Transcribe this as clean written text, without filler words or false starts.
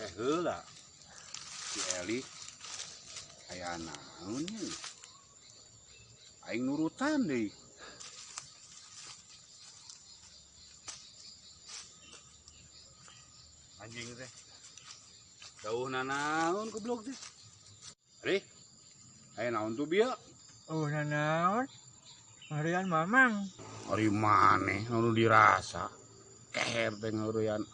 Teh heula. Si Eli aya naon nya? Aing nurutan deui. Anjing teh. Dauh nanaon goblok teh. Ari. Aya naon tuh bieu? Oh, nanaon? Ngerian mamang. Ari maneh nu dirasa. Keher teh ngeureuyaan.